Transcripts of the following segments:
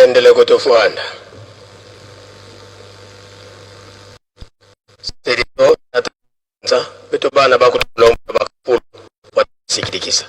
Endeleko tofanda. Selino tatanza beto bana bakutulomba bakulu wasikilikisa.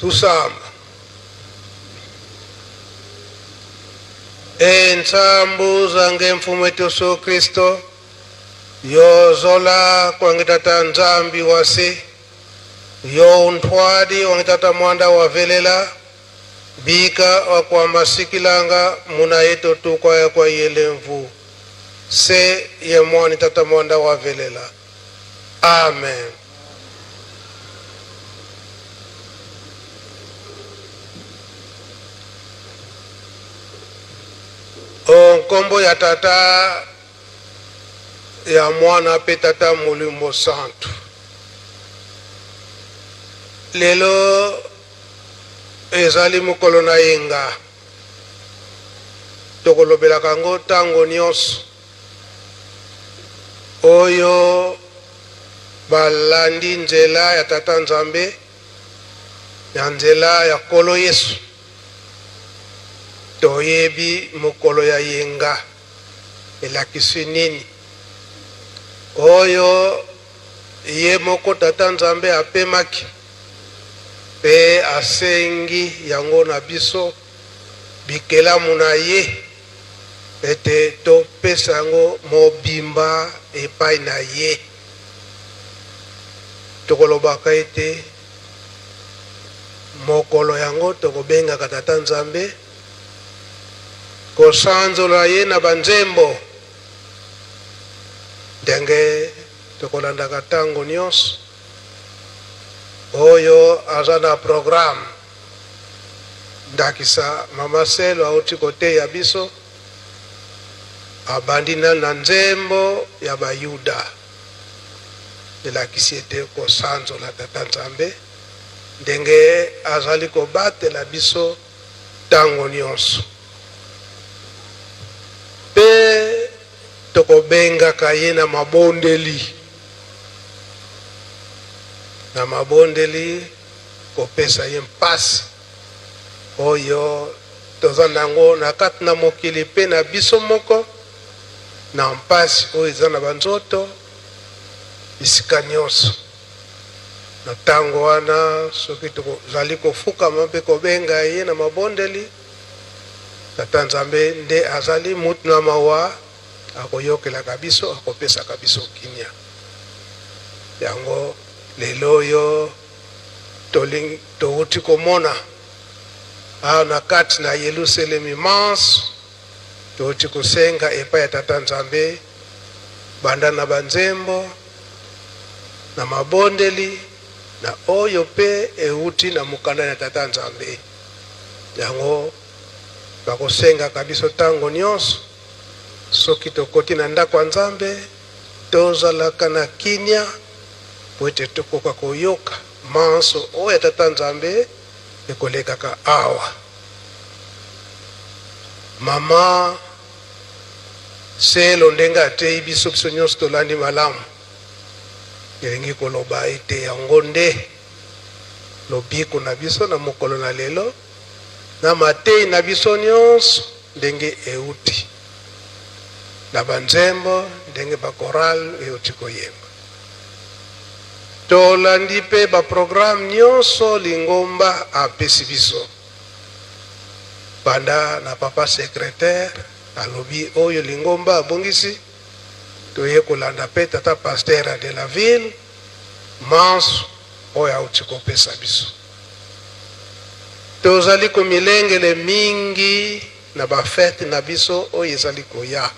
Tusamba. Entsambu zange mfumu wetu Yesu Kristo yozola kwange tata Nzambi wase yo unthwadi wange tata mwanda wavelela bika wakwamasikilanga muna yeto tukwa ya kwa yele mvu se ye mwani tata mwanda wavelela. Amen. O nkombo ya tata ya mwana mpe tata molimo santu. Lelo ezali mokolo na yenga, tokolobelaka yango ntango nyonso. Oyo balandi nzela ya Tata Nzambe, ya nzela ya Nkolo Yesu. Toyebi mokolo ya yenga elakisi nini, oyo ye moko Tata Nzambe apemaki mpe asengi yango na biso bikelamu na ye ete topesa yango mobimba epai na ye. Tokolobaka ete mokolo yango tokobengaka Tata Nzambe, kosanzola ye na banzembo, ndenge tokolandaka ntango nyonso oyo aza na programme. Ndakisa, Mama Selo auti koteya biso, abandi nanu na nzembo ya Bayuda, elakisi ete kosanzola Tata Nzambe ndenge azali kobatela biso ntango nyonso. Mpe tokobengaka ye na mabondeli, na mabondeli kopesa ye mpasi oyo toza na yango na kati na mokili mpe na biso moko, na mpasi oyo eza na banzoto bisika nyonso. Na ntango wana, soki tozali kofukama mpe kobenga ye na mabondeli, Tata Nzambe nde azali moto na mawa, akoyokelaka biso, akopesaka biso kimia. Yango lelo oyo tolingi towuti komona awa na kati na Yelusalemi manso, towuti kosenga epai ya Tata Nzambe banda na banzembo, na mabondeli, na oyo mpe ewuti na mokanda ya Tata Nzambe. Yango bakosengaka biso tango nionso soki tokoti na ndako ya Nzambe, tozalaka na kimia mpo ete tokoka koyoka manso oyo ya Tata Nzambe ekolekaka awa. Mama Selo ndenge ateyi biso, biso nionso tolandi malamu, elingi koloba ete yango nde lobiko na biso na mokolo na lelo, na mateyi na biso nionso ndenge euti na ba nzembo, ndenge ba chorale euti koyemba. Tolandi mpe ba programme nyonso lingomba apesi biso. Banda na papa secretaire alobi oyo lingomba abongisi, toye kolanda mpe tata pasteur de la ville manso oyo auti kopesa biso. Tozali komilengele mingi na ba fete na biso oyo ezali koya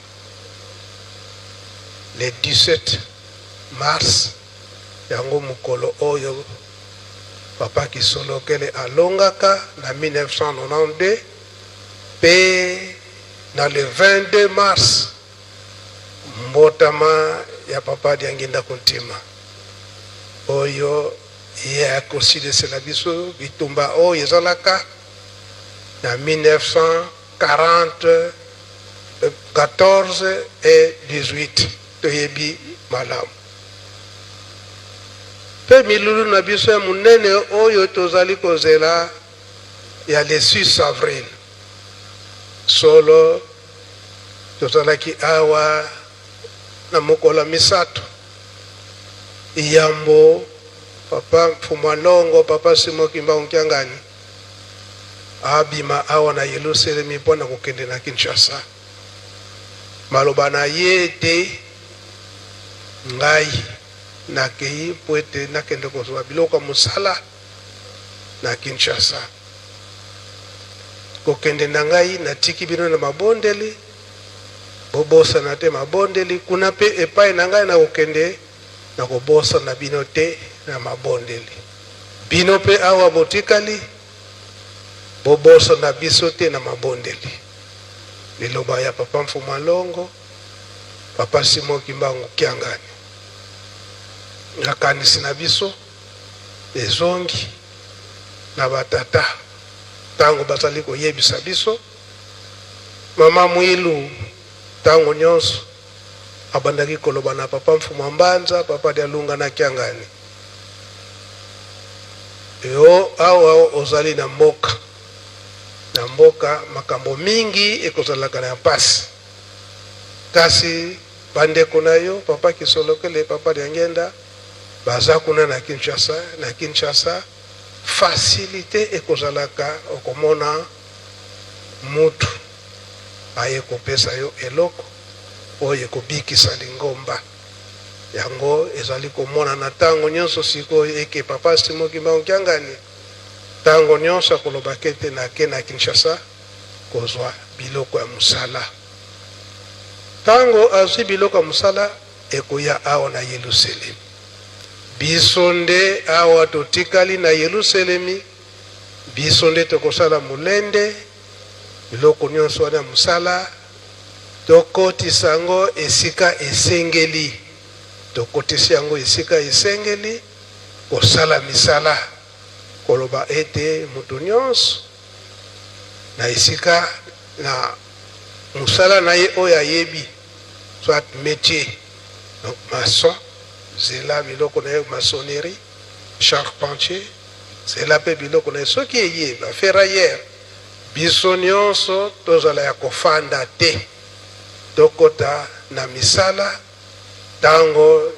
le 17 mars, yango mokolo oyo papa Kisolokele alongaka na 1992, mpe na le 22 mars mbotama ya papa Diangienda Kuntima oyo ye akosilisela biso bitumba oyo ezalaka na 1944 et 18. Toyebi malamu mpe milulu na biso ya monene oyo tozali kozela ya le 6 avril. Solo tozalaki awa na mokolo ya misato yambo papa Mfumu Alongo, papa Simon Kimbangu Kiangani abima awa na Yelusalemi mpo na kokende na Kinshasa. Maloba na ye ete ngai nakei mpo ete nakende kozwa biloko ya mosala na Kinshasa. Kokende na ngai natiki bino na mabondeli, bobosana te mabondeli kuna mpe epai na ngai nakokende, nakobosana bino te na mabondeli. Bino mpe awa botikali, bobosana biso te na mabondeli. Liloba ya papa Mfumu Alongo, papa Simon Kimbangu Kiangani. Nakanisi na biso ezongi na batata ntango bazali koyebisa biso. Mama Mwilu ntango nyonso abandaki koloba na papa Mfumu Mbanza, papa Dialunga na Kiangani, yo awa ozali na mboka, na mboka makambo mingi ekozalaka na mpasi, kasi bandeko na yo papa Kisolokele, papa Diangenda baza kuna na Kinshasa. Na Kinshasa facilité ekozalaka, okomona mutu aye kopesa yo eloko oyo ekobikisa lingomba. Yango ezali komonana ntango nyonso sikoyo eke papa Simon Kimbangu Kiangani ntango nyonso akolobaka ete nake na Kinshasa kozwa biloko ya mosala. Ntango azwi biloko ya mosala ekoya awa na Yelusalemi. Biso nde awa totikali na Yelusalemi, biso nde tokosala molende, biloko nyonso wana ya mosala tokotisa yango esika esengeli, tokotisi yango esika esengeli kosala misala, koloba ete moto nyonso na esika na mosala na ye oyo ayebi, soit métier, donc maçon, zela biloko na ye, maçonnerie, charpentier, zela mpe biloko na ye, soki eye baferrailleur, biso nyonso tozala ya kofanda te, tokota na misala. Ntango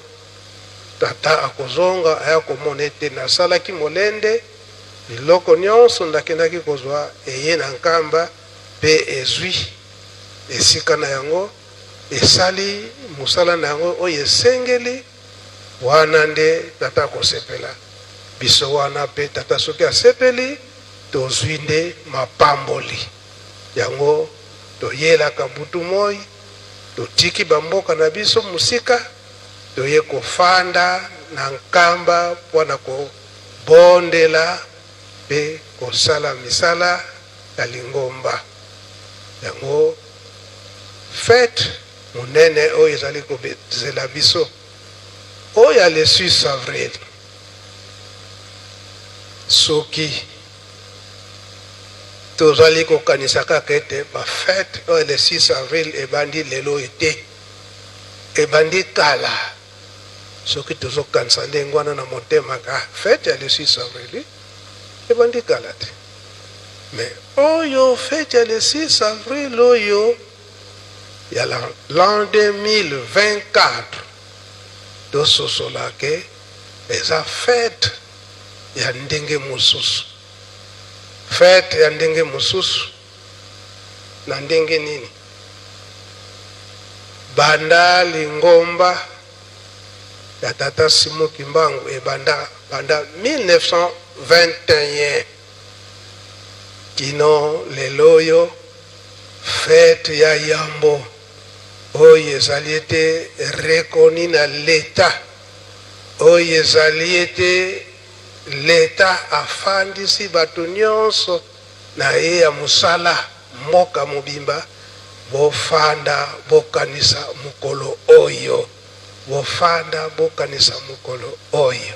tata akozonga aya komona ete nasalaki molende, biloko nyonso ndakendaki kozwa eye na Nkamba mpe ezwi esika na yango, esali mosala na yango oyo esengeli, wana nde tata akosepela. Biso wana mpe tata soki asepeli, tozwi nde mapamboli. Yango toyelaka butu moi, totiki bamboka na biso mosika, toye kofanda na Nkamba mpo na kobondela mpe kosala misala ya lingomba. Yango fete monene oyo ezali kozela biso oyo ya le 6 avril, soki tozali kokanisa kaka ete bafete oyo le 6 avril ebandi lelo ete ebandi kala, soki tozokanisa ndenge wana na motema ka fete ya le 6 avril ebandi kala te, mais oyo fete ya le 6 avril oyo ya l'an 2024, tososola ke Eza fete ya ndenge mosusu. Fete ya ndenge mosusu na ndenge nini? Banda lingomba ya Tata Simon Kimbangu ebanda banda 1921 kino lelo oyo, fete ya yambo oyo ezali ete reconnu na l'Etat, oyo ezali ete l'Etat afandisi bato nyonso na ye ya mosala mboka mobimba, bofanda bokanisa mokolo oyo, bofanda bokanisa mokolo oyo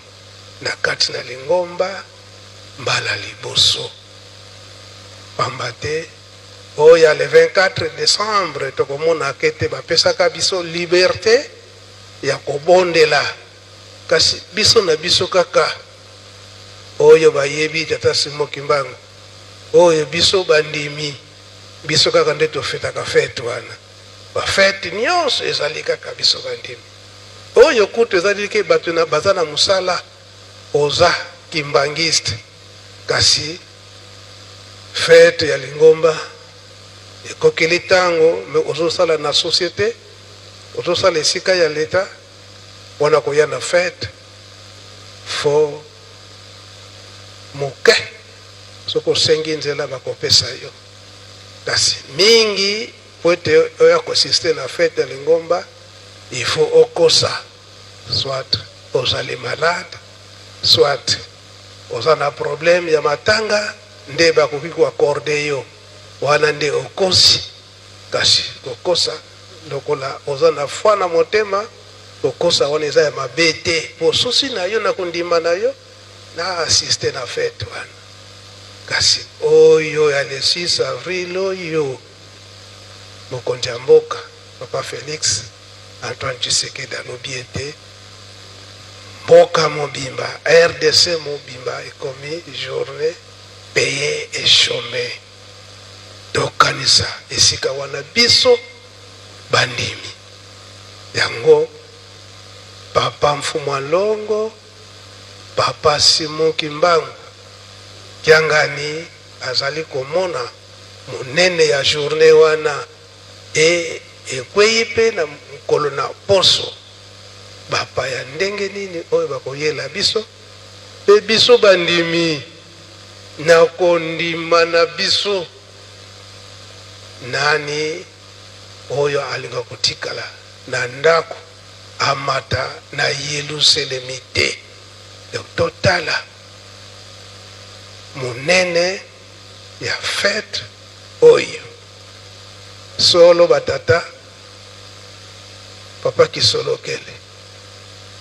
na kati na lingomba mbala liboso. Pamba te oyo ya le 24 decembre tokomonaka ete bapesaka biso liberte ya kobondela, kasi biso na biso kaka oyo bayebi Tata Simon Kimbangu, oyo biso bandimi, biso kaka nde tofetaka fete wana. Bafete nyonso ezali kaka biso bandimi. Oyo kutu ezali ke bato na baza na mosala, oza kimbangiste, kasi fete ya lingomba ekokeli ntango me ozosala na société, ozosala esika ya leta wana, koya na fete fo moke, soki osengi nzela bakopesa yo. Kasi mingi po ete oya koassister na fete ya lingomba, il faut okosa, soit ozali malade, soit oza na problème ya matanga, nde bakoki koaccorder yo wana, nde okosi. Kasi kokosa lokola oza na foi na motema, kokosa wana eza ya mabe te, po susi na yo na kondima na yo na assister na fete wana. Kasi oyo ya le 6 avril oyo, mokonzi ya mboka Papa Félix Antoine Tshisekedi alobi ete mboka mobimba, RDC mobimba, ekomi journée payé et chômé. Tokanisa esika wana biso bandimi yango. Papa Mfumu Alongo, Papa Simon Kimbangu Kiangani azali komona monene ya journée wana e ekwei mpe na mokolo na poso. Bapaya ndenge nini oyo bakoyela biso? Mpe biso bandimi na kondima na biso, nani oyo alinga kotikala na ndako amata na Yelusalemi te? Donc totala monene ya fete oyo. Solo batata, Papa Kisolokele,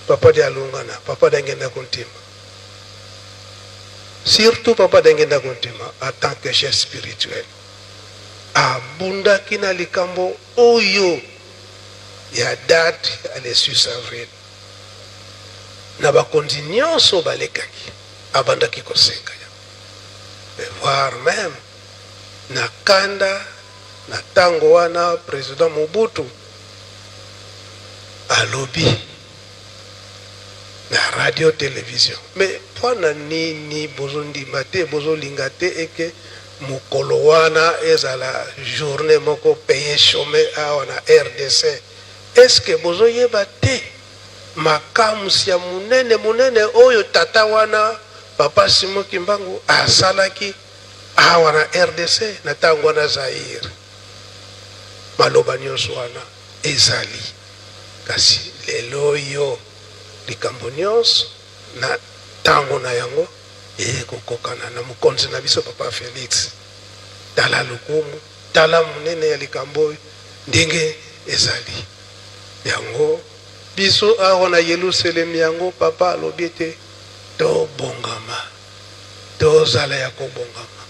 Papa Dialungana, Papa Dangenda Kuntima, surtout Papa Dangenda Kuntima en tant que chef spirituel, abundaki na likambo oyo ya date ya le 6 avril. Na bakonzi nyonso balekaki, abandaki kosenga yango, voire même na kanda na ntango wana président Mobutu alobi na radio télévision: "Mais mpona nini bozondima te, bozolinga te eke mokolo wana ezala journée moko payé chômé awa na RDC? Est-ce bozoyeba te makamwisi ya monene monene oyo tata wana Papa Simon Kimbangu asalaki awa na RDC na ntango wana Zaire?" Maloba nyonso wana ezali, kasi lelo oyo likambo nyonso na ntango na yango ekokokana na mokonzi na biso Papa Félix. Tala lokumu, tala monene ya likambo oyo ndenge ezali yango. Biso awa na Yelusalemi yango, papa alobi ete tobongama, tozala ya kobongama,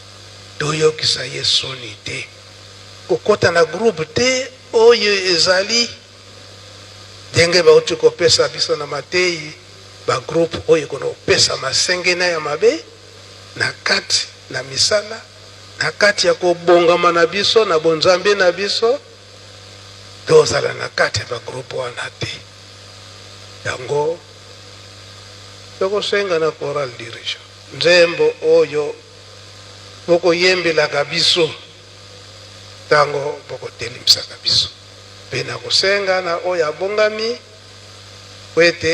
toyokisa ye soni te, kokɔta na groupe te oyo ezali ndenge bauti kopesa biso na matei, bagroupe oyo ekona kopesa masengena ya mabe na kati na misala, na kati ya kobongama na biso na bonzambe na biso. Tozala na kati ya bagroupe wana te. Yango. Tokosenga na chorale dirigeant nzembo oyo bokoyembelaka biso ntango bokotelemisaka biso, mpe nakosenga na oyo abongami po ete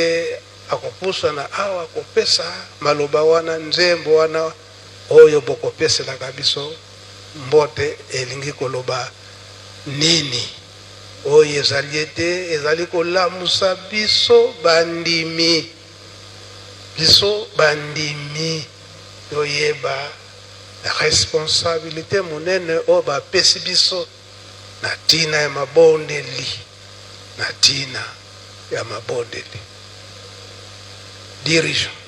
akopusana awa kopesa maloba wana, nzembo wana oyo bokopeselaka biso mbote elingi koloba nini, oyo ezali ete ezali kolamusa biso bandimi, biso bandimi toyeba responsabilite monene oyo bapesi biso na ntina ya mabondeli, na ntina ya mabondeli. Dirigeant.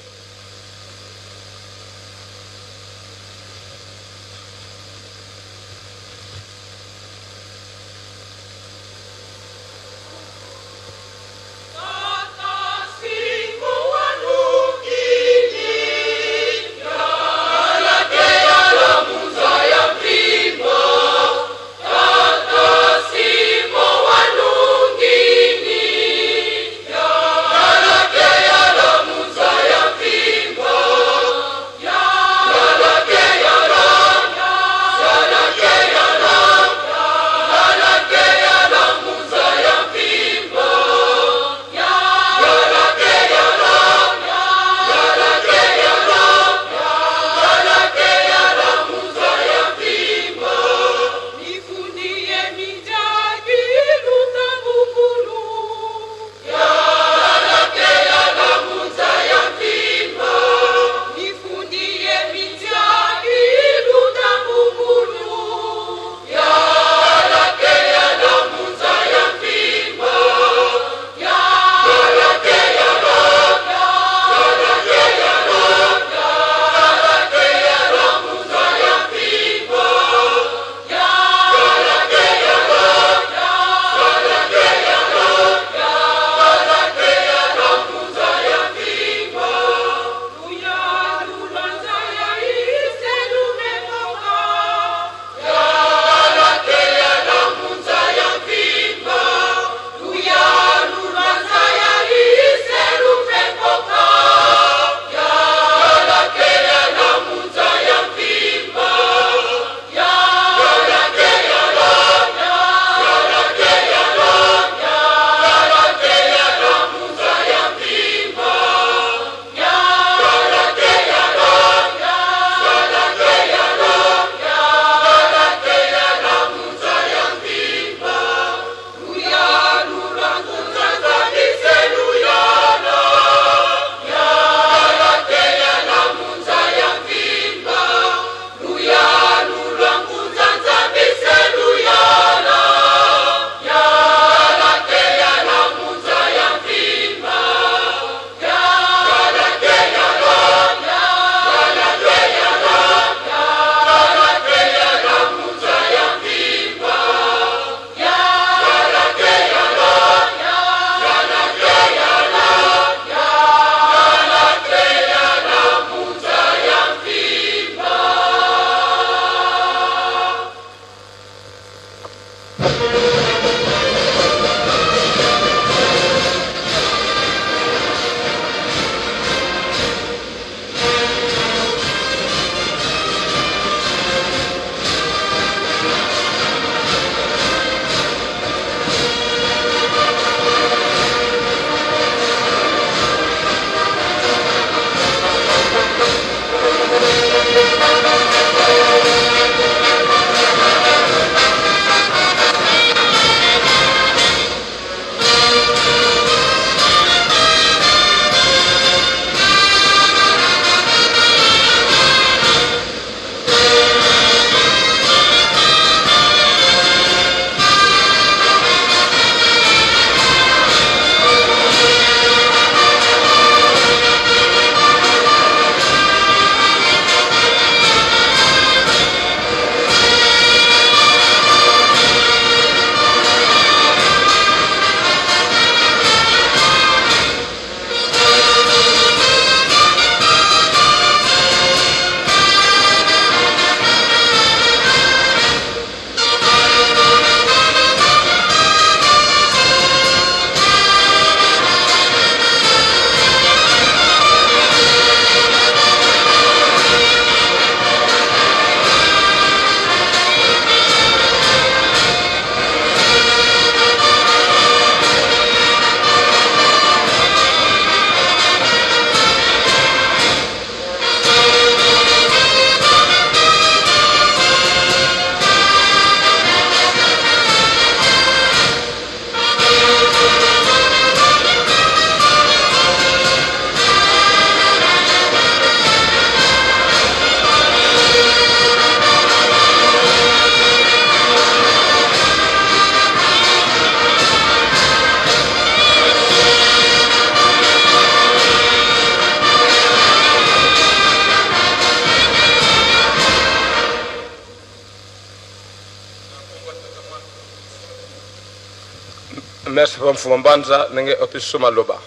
Merci papa Mfuma Mbanza ndenge opesi biso maloba.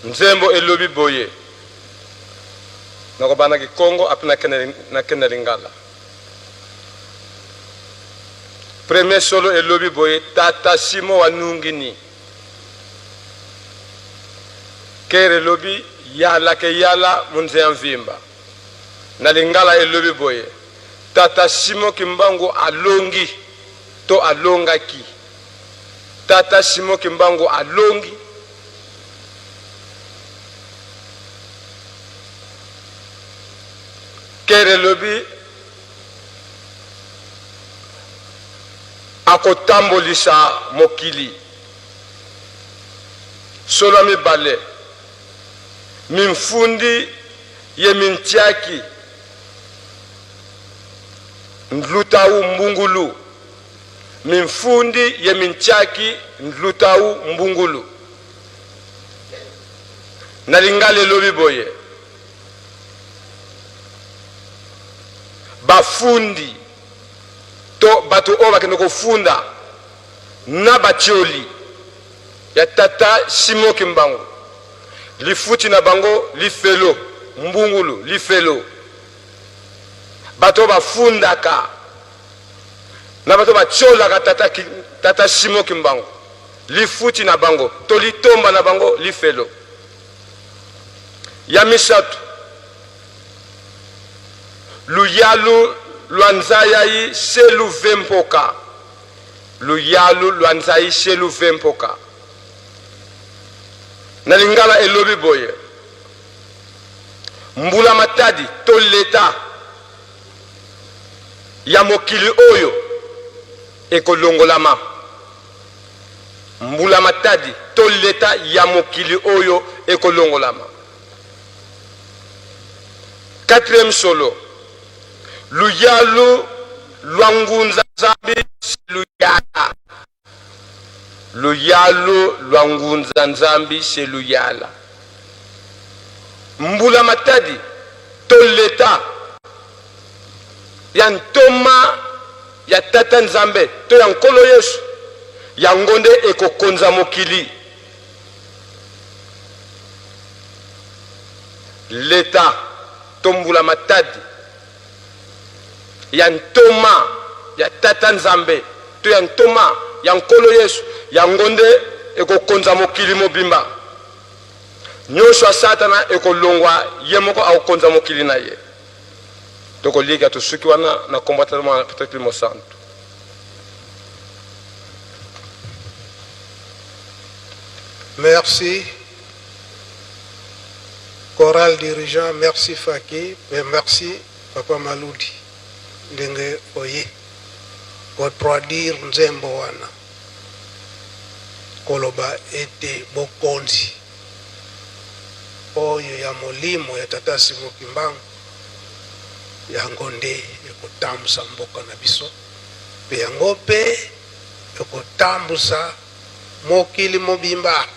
Nzembo elobi boye, nakobanda kikongo apres nakende na lingala. Premier solo elobi boye, tata Simo wa nungini. Kere elobi yala ke yala munze ya mvimba. Na lingala elobi boye, tata Simo Kimbangu alongi to alongaki. Tata Simon Kimbangu alongi. Kere elobi akotambolisa mokili. Solo ya mibale, mimfundi ye mintiaki ndlutau mbungulu. Mimfundi ye mintiaki ndlutau mbungulu. Na lingala elobi boye, bafundi to bato oyo bakende kofunda na batioli ya tata Simon Kimbangu, lifuti na bango lifelo, mbungulu, lifelo. Bato oyo bafundaka na bato batiolaka tata, tata Simon Kimbangu, lifuti na bango to litomba na bango lifelo. Ya misato, luyalu lwa nzayai se luve mpoka. Luyalu lwa nzai se luve mpoka. Na lingala elobi boye, mbula matadi to leta ya mokili oyo ekolongolama. Mbula matadi to leta ya mokili oyo ekolongolama. Quatrième solo, luyalu lwa ngunza Nzambi luyala. Luyalu lwa ngunza Nzambi se luyala. Mbula matadi to leta ya ntoma ya Tata Nzambe to ya Nkolo Yesu, yango nde ekokonza mokili. Leta to mbula matadi ya ntoma ya Tata Nzambe to ya ntoma ya Nkolo Yesu, yango nde ekokonza mokili mobimba. Nyonso ya Satana ekolongwa, ye moko akokonza mokili na ye. Tokolika tosuki wana na kombo ya Tata, Mwana mpe Molimo Santu. Merci chorale dirigeant, merci Faki pe merci papa Maludi ndenge oye ko traduire nzembo wana koloba ete bokonzi oyo ya molimo ya tata Simon Kimbangu yango nde ekotambusa mboka na biso pe yango pe ekotambusa mokili mobimba.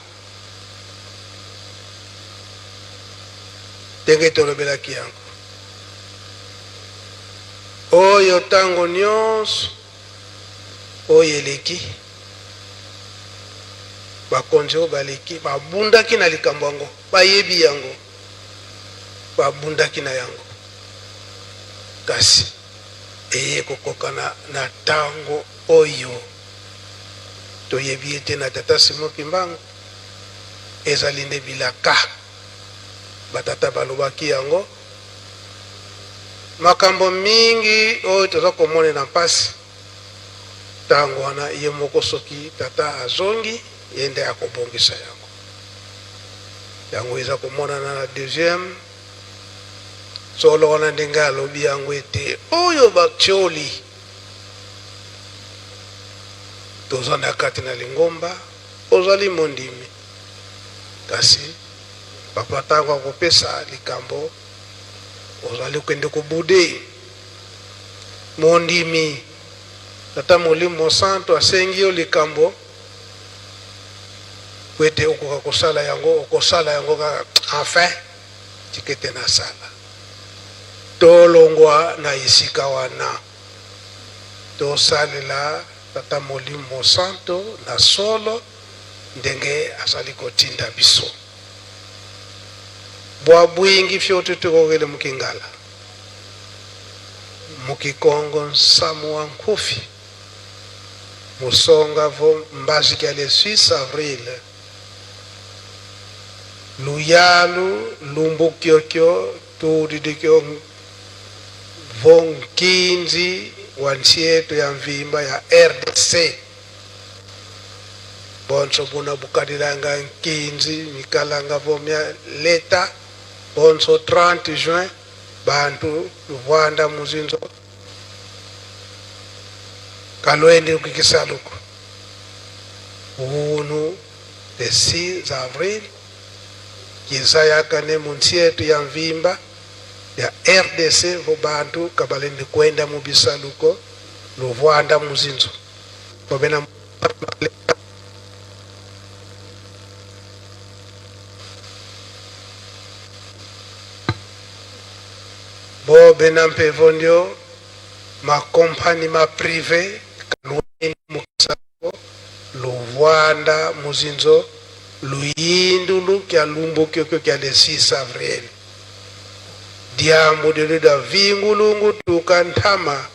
Ndenge tolobelaki yango, oyo tango nionso oyo eleki, bakonzi oyo baleki babundaki na likambo yango, bayebi yango, babundaki na yango, kasi eye kokokana na tango oyo. Toyebi ete na Tata Simon Kimbangu ezali nde bilaka ba tata balobaki yango. Makambo mingi oyo toza komonela mpasi tango wana, ye moko soki tata azongi ye nde akobongisa yango. Yango eza komonana na deuxième solo wana ndenge alobi yango ete oyo batioli Toza na kati na lingomba, ozali mondimi. Kasi, papa ntango akopesa likambo, ozali kokende kobude. Mondimi, Tata Molimo Mosantu asengi yo likambo, mpo ete okoka kosala yango, okosala yango kaka, enfin, tika ete nasala. Tolongwa na esika wana. Tosalela Tata Molimo Mosanto na solo. ndenge azali kotinda biso. Bwa bwingi fyote tukokele mukingala, mukikongo nsamu wa nkufi, musonga vo mbazika le 6 avril, luyalu lumbukyokyo tudidikyo vo nkinzi wa nsieto ya mvimba ya RDC. Bonso buna bukadilanga nkinzi mikalanga vo mya leta bonso 30 juin bantu luvwanda muzinzo kalwende kukisaluku unu le 6 avril kizayakane munsietu ya mvimba ya RDC vo bantu kabalende kwenda mu bisaluko luvwanda muzinzo bobena bobe na mpevo ndio makompani ma privé kalweni mukisako luvwanda muzinzo luyindulu kya lumbukyokyo kya le 6 avril diambu lelo da vingulungu tuka ntama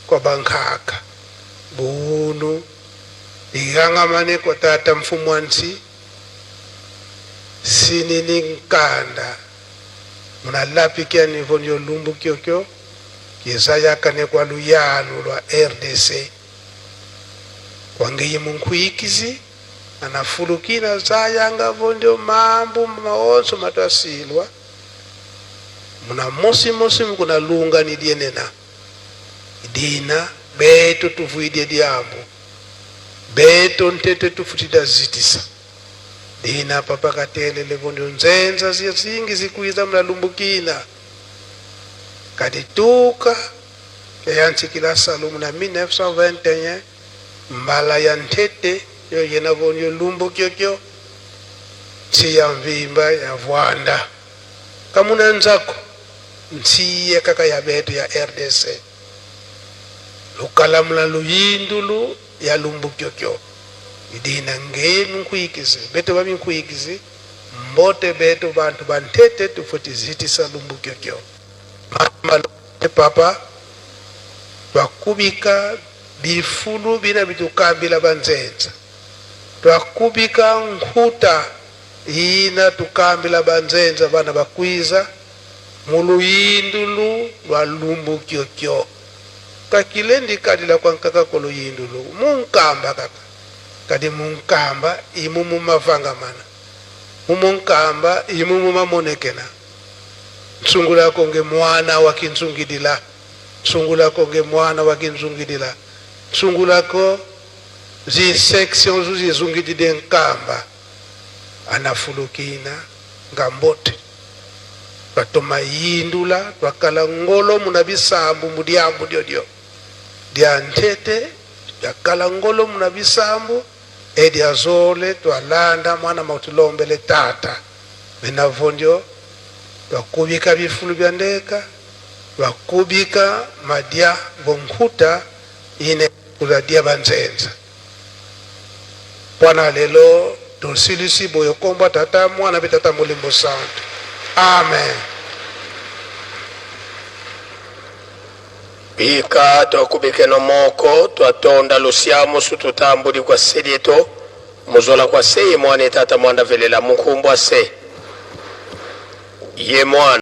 kwa bankhaka bunu likangamane kwa tata mfumu wa nsi sinini nkanda munalapikya nivo ndio lumbu kyokyo kizayakane kwa luyalu lwa RDC kwangeyi munkhuikizi anafulukina zayangavo ndio mambu maonso matasilwa muna mosi mukuna lunga ni dienena dina beto tuvuidie diambu beto ntete tufutida zitisa dina papa katelele vondio nzenza zingi zikuiza mnalumbukina kadituka yayansikila salumu na 1921 mbala ya ntete yo yena vondio lumbu kyokyo nsi ya mvimba ya vwanda kamuna nzako nsiye kaka ya beto ya RDC lukalamula luyindulu ya lumbu kyokyo idina ngemi nkuikizi beto bami nkuikizi mbote beto bantu bantete tufuti zitisa lumbu kyokyo mama papa twakubika bifulu bina bitukambila banzenza twakubika nkhuta ina tukambila banzenza bana bakwiza muluyindulu lwa lumbu kyokyo kakile ndikalila kwa nkaka koluyindulu munkamba kaka kadi munkamba imu mumavangamana mumunkamba imu mumamonekena nsungulako nge mwana wakinzungidila nsungulako nge mwana wakinzungidila nsungulako zisection zuzizungidide nkamba anafulukina ngambote twatoma yindula twakala ngolo muna bisambu mudyambu dyodyo dya ntete twakala ngolo muna bisambu edya zole twalanda mwana mautulombele tata benavondyo twakubika bifulu bya ndeka twakubika madya vonkhuta ine kuladya banzenza pwana lelo tosilisi boyo komba tata mwana pe tata molimbo santu amen. Bika twakubikeno moko twatonda lusiamu tutambuli kwa selieto muzola kwa sei mwana tata mwanda velela mukumbwa se ye mwana.